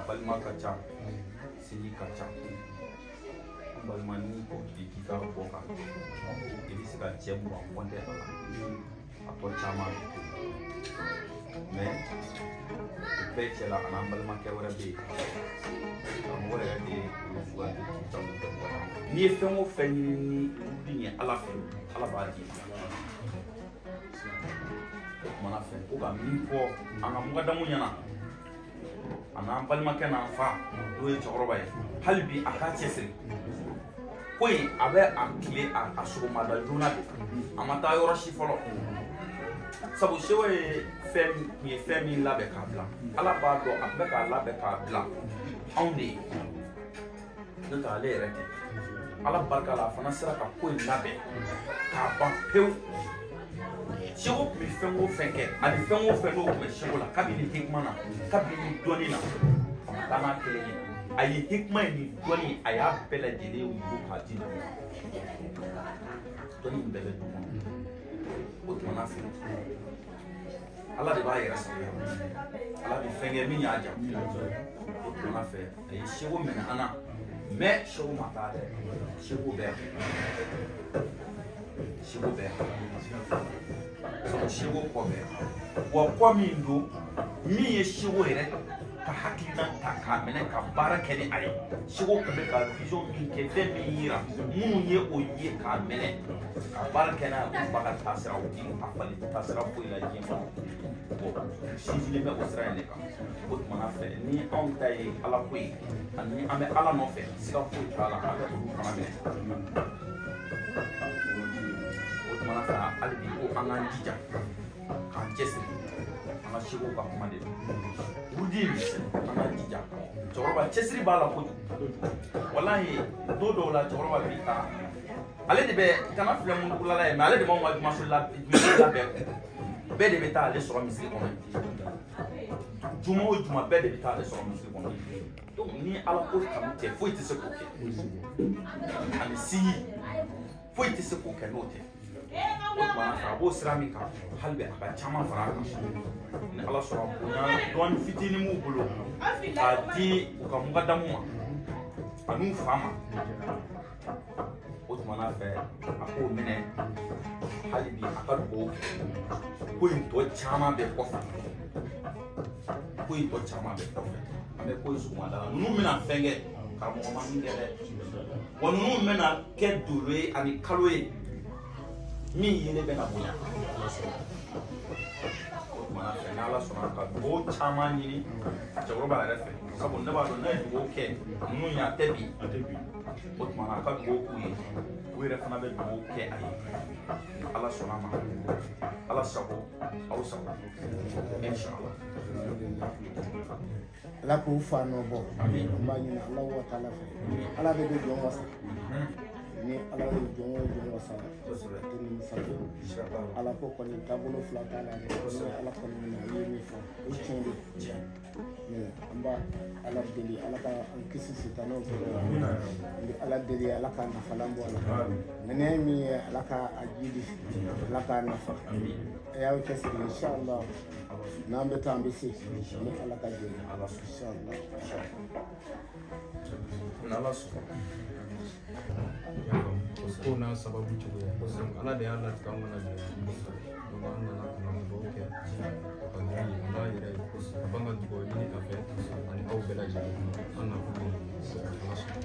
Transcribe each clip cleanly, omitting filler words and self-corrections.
Balima ka ca, sinji ka ca. Balima n'i ko k'i ka bɔ ka i bɛ se ka cɛ 20 kɔntɛ a la, a tɔ caman mɛ o bɛɛ cɛ la. A n'an balimakɛ wɛrɛ bɛ yen, karamɔgɔ yɛrɛ de ye olu sugandi k'u ta olu bɛɛ bɔ. N'i ye fɛn o fɛn ɲini ni wuli ye Ala fɛ, Ala b'a d'i ma. O kumana fɛ ko ka min fɔ an ka mugadamu ɲɛna, a n'an balimakɛ n'an fa n'o ye cɛkɔrɔba ye, hali bi a k'a cɛsiri. Ko in a bɛ a tile a sɔgɔmada joona de, a ma taa yɔrɔ si fɔlɔ. Sabu sewa ye fɛn kun ye fɛn min labɛn k'a bila, Ala b'a dɔn a bɛ k'a labɛn k'a bila anw de ye, n'o tɛ ale yɛrɛ tɛ. Ala barika la, a fana sera ka ko in labɛn k'a ban pewu. Seko tun bɛ fɛn o fɛn kɛ, ani fɛn o fɛn n'o tun bɛ seko la, kabini hikima na, kabini dɔnni na, a ma taa n'a kelen ye. A ye hikima in ni dɔnni, a y'a bɛɛ lajɛlen wuli k'a di dugu ma. Dɔnni in bɛɛ bɛ du kɔnɔ. O tuma na fɛ, Ala de b'a yɛrɛ sagoya, Ala bɛ fɛn kɛ min y'a ja. O tuma na fɛ, a ye seko minɛ an na, mɛ seko ma taa dɛ, seko bɛ yan, seko bɛ yan. Sabu seko kɔ bɛ yan, wa kɔ min don, min ye seko yɛrɛ ka hakilina ta k'a minɛ ka baara kɛ ni a ye. Seko tun bɛ ka vision min kɛ, fɛn min yira minnu ye o ye k'a minɛ ka baara kɛ n'a ye, u ba ka taasira u ti a falen taasira foyi la diɲɛ kɔnɔ. Bon, sinsinlen bɛ o sira in de kan. O tuma fɛ ni anw ta ye Ala ko ye ani an bɛ Ala nɔfɛ, siga foyi t'a la, an bɛ olu fana minɛ. O tuma fɛ hali bi ko an k'an jija k'an cɛsiri an ka seko ka kuma de la. Wurudi an k'an jija, cɛkɔrɔba cɛsiri b'a la kojugu. Walahi don dɔw la cɛkɔrɔba b'i ta, ale de bɛ kana filɛ mundugulala ye, mɛ ale de b'anw ka jumaso labɛn. Bɛɛ de bɛ taa ale sɔrɔ misiri kɔnɔ, juma o juma bɛɛ de bɛ taa ale sɔrɔ misiri kɔnɔ. Donc ni Ala ko kanu tɛ, foyi tɛ se k'o kɛ, ani sinji foyi tɛ se k'o kɛ n'o tɛ. O tuma a b'o sira min kan, hali bi a ka caman fara a kan. Ni Ala sɔrɔ bonya dɔɔni fitinin b'u bolo k'a di u ka mugadamu ma an'u fa ma. O tuma fɛ a k'o minɛ hali bi a ka dugawu kɛ. Ko in tɔ caman bɛ kɔfɛ, ko in tɔ caman bɛ kɔfɛ. An bɛ ko in sɔgɔmada la, ninnu bɛna fɛn kɛ, karamɔgɔ ma min kɛ dɛ. Wa ninnu bɛna kɛ dolo ye ani kalo ye min yelen bɛna bonya. O tuma fɛ n'Ala sɔnna ka dugawu caman ɲini cɛkɔrɔba yɛrɛ fɛ, sabu ne b'a dɔn n'a ye dugawu kɛ ninnu ye a tɛ bi. O tuma a ka dugawu k'u ye, u yɛrɛ fana bɛ dugawu kɛ a ye. Ni Ala sɔnna a ma, Ala sago aw sago, inshallah. Ala k'u fa nɔ bɔ. An b'a ɲini Ala wa taala fɛ, Ala de bɛ jɔn wasa. Ni Ala ye jɔn o jɔn wasa, a tɛ nimisa fiyewu. Ala ko kɔni taabolo fila t'a la dɛ. Ni Ala kɔni minɛ, i ye min fɔ o tiɲɛ de. An b'a Ala deli, Ala ka an kisi sitanɛw tɔɔrɔ la. An bɛ Ala deli, Ala ka nafalan bɔ a la. Ŋaniya min ye, Ala ka a jidi, Ala k'a nafa. A y'aw cɛsiri, inshallah n'an bɛ taa an bɛ se ni Ala ka jɛ, inshallah. N'Ala sɔnna. Ko n'a sababu cogoya, Ala de y'a latigɛ anw kana jɛ. Donc an nana ka na dugawu kɛ a ka girin a n'a yɛrɛ ye, a b'an ka dugawu ɲini a fɛ ani aw bɛɛ lajɛlen. An nakun ye Ala sɔnna.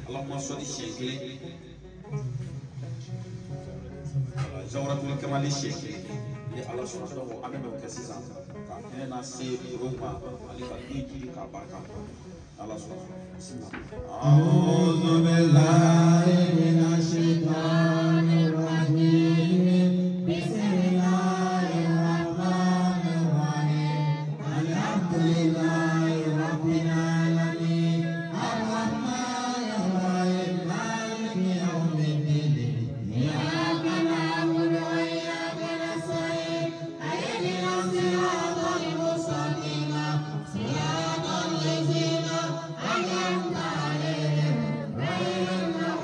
Allahumma salli siɲɛ kelen Jawharatul Kamali siɲɛ kelen ni Ala sɔnna donc an bɛ n'o kɛ sisan ka hinɛ na se bureau ma ani ka du jigi k'a barika Ala sɔnna bisimila. A'udhu billahi minash shaitanir rajim. Bismillahir rahmanir rahim. Alhamdulillahi rabbil alamin. Arrahmanir rahim. Maliki yawmiddin. Iyyaka na'budu wa iyyaka nasta'in. Ihdinas siratal mustaqim. Siratal ladzina an'amta 'alaihim ghayril maghdubi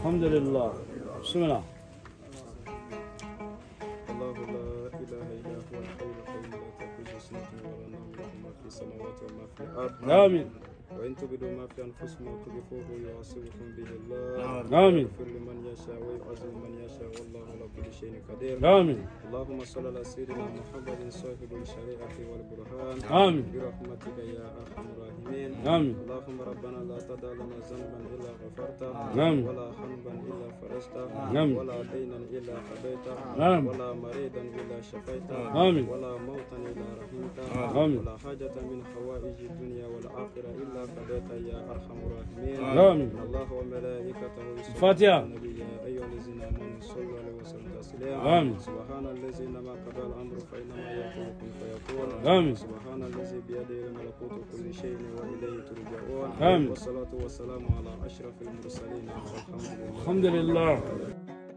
الحمد لله. بسم الله. الله لا إله إلا هو الحي القيوم لا تأخذه سنة ولا نوم له ما في السماوات وما في الأرض. آمين. وإن تبدوا ما في أنفسكم أو تخفوه يحاسبكم به الله. آمين. يغفر لمن يشاء ويعذب من يشاء والله على كل شيء قدير. آمين. اللهم صل على سيدنا محمد صاحب الشريعة والبرهان. آمين. برحمتك يا أرحم الراحمين. آمين. اللهم ربنا لا تدع لنا ذنبا إلا غفرته. آمين. ولا هما إلا فرجته. آمين. ولا دينا إلا قضيته. آمين. ولا مريضا إلا شفيته. آمين. ولا موتا إلا رحمته. آمين. ولا حاجة من حوائج الدنيا والآخرة إلا قضيتها يا أرحم الراحمين. آمين. الله وملائكته يصلون الفاتحة. على النبي يا أيها الذين آمنوا صلوا عليه وسلموا تسليما. آمين. سبحان الذي لما قضى الأمر فإنما يقول كن فيكون. آمين. سبحان الذي بيده ملكوت كل شيء وإليه ترجعون. آمين. والصلاة والسلام على أشرف المرسلين والحمد لله. الحمد لله.